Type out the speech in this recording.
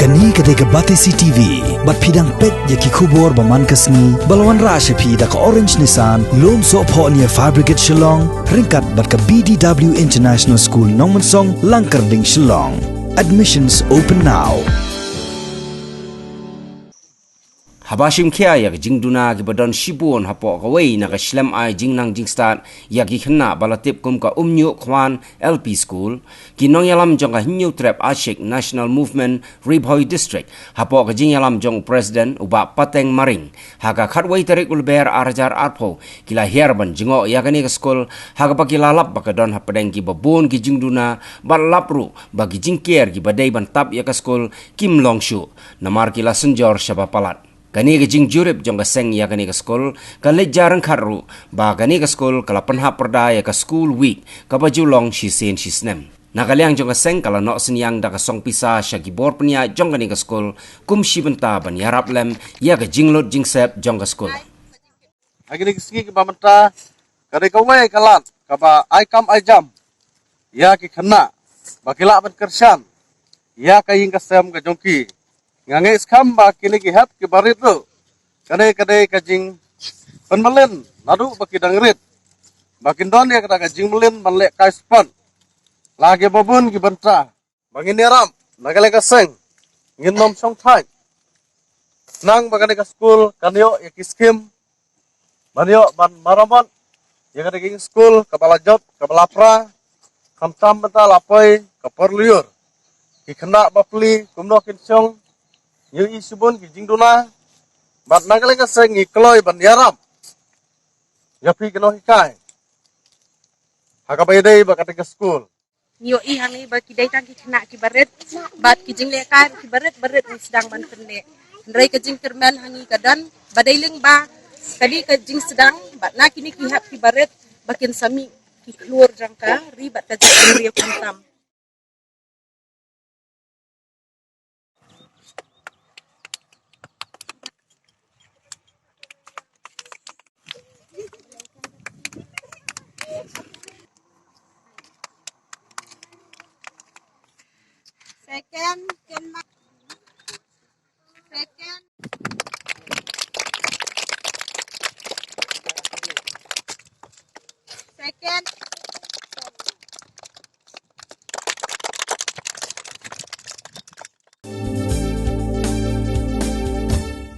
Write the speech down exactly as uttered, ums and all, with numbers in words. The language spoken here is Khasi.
Kane ka dei ka Batesi T V, bad phi dang peit ïa ki khubor ba man ka sngi, ba la wanrah sha phi da ka Orange Nissan, Lumsohphoh near Fire Brigade Shillong, ryngkat bad ka B D W International School Nongmensong, Langkyrding, Shillong. Admissions open now. Haba shim khia ïa ka jingduna kiba don shibun hapoh kawei na ka shlem ai jingnang jingstad ïa ki khynnah ba la tip kum ka Umñiuhkhwan L P School, ki nongïalam jong ka Hynñiewtrep Achik National Movement Ri Bhoi District, hapoh ka jingïalam jong u President u Bah Pateng Maring, ha ka khatwei tarik u Lber ar hajar arphew, ki la hiar ban jngoh ïa kane ka skul, ha kaba ki la lap ba ka don hapdeng kiba bun ki jingduna, bad lap ruh ba ki jingker kiba dei ban tap ïa ka skul kim long shuh, namar ki la synjor shaba palat. Kane ka jingjurip jong ka seng ïa kane ka skul ka leit ja ryngkat ruh ba kane ka skul ka la pynhap pyrda ïa ka School Week kaba ju long shisien shisnem. Na ka liang jong ka seng ka la noh synñiang da ka song pisa sha ki bor pynïaid jong kane ka skul, kum shi bynta ban ïarap lem ïa ka jinglut jingsep jong ka skul. Ha kine ki sngi kiba mynta, ka dei kawei ka lad kaba ai kam ai jam ïa ki khynnah ba ki lah ban kyrshan ïa ka ïing ka sem ka jong ki. Nga ngeit skhem ba kine ki hep kiba rit ruh, ka dei, ka dei ka jingpynmlien naduh ba ki dang rit, ba kin don ïa kata ka jingmlien ban leh kai sport la kiba bun ki bynta. Ba ngin ïarap na ka liang ka seng, ngin nym shongthait. Khnang ba kane ka skul kan ïoh ïa ki skim ban ïoh ban maramot ïa kane ka skul kaba la jot, kaba la pra, khamtam mynta la poi ka por lyiur. Ki khynnah bapli kumno kin shong, ngi ïohi shibun ki jingduna. Bad na ka liang ka seng ngi kloi ban ïarap ïa phi ki nonghikai ha kaba ïadei bad kata ka skul. Ngi ïohi hangne ba ki dei tang ki khynnah kiba rit, bad ki jinglehkai kiba rit ba rit ngi sdang ban pynleh. Hynrei ka jingkyrmen hangne ka don ba dei lyngba kane ka jingsdang bad na kine ki hep kiba rit ba kin sa mih ki khlur jong ka ri bad ka jaitbynriew khamtam. Second, kin ma-, second. Second.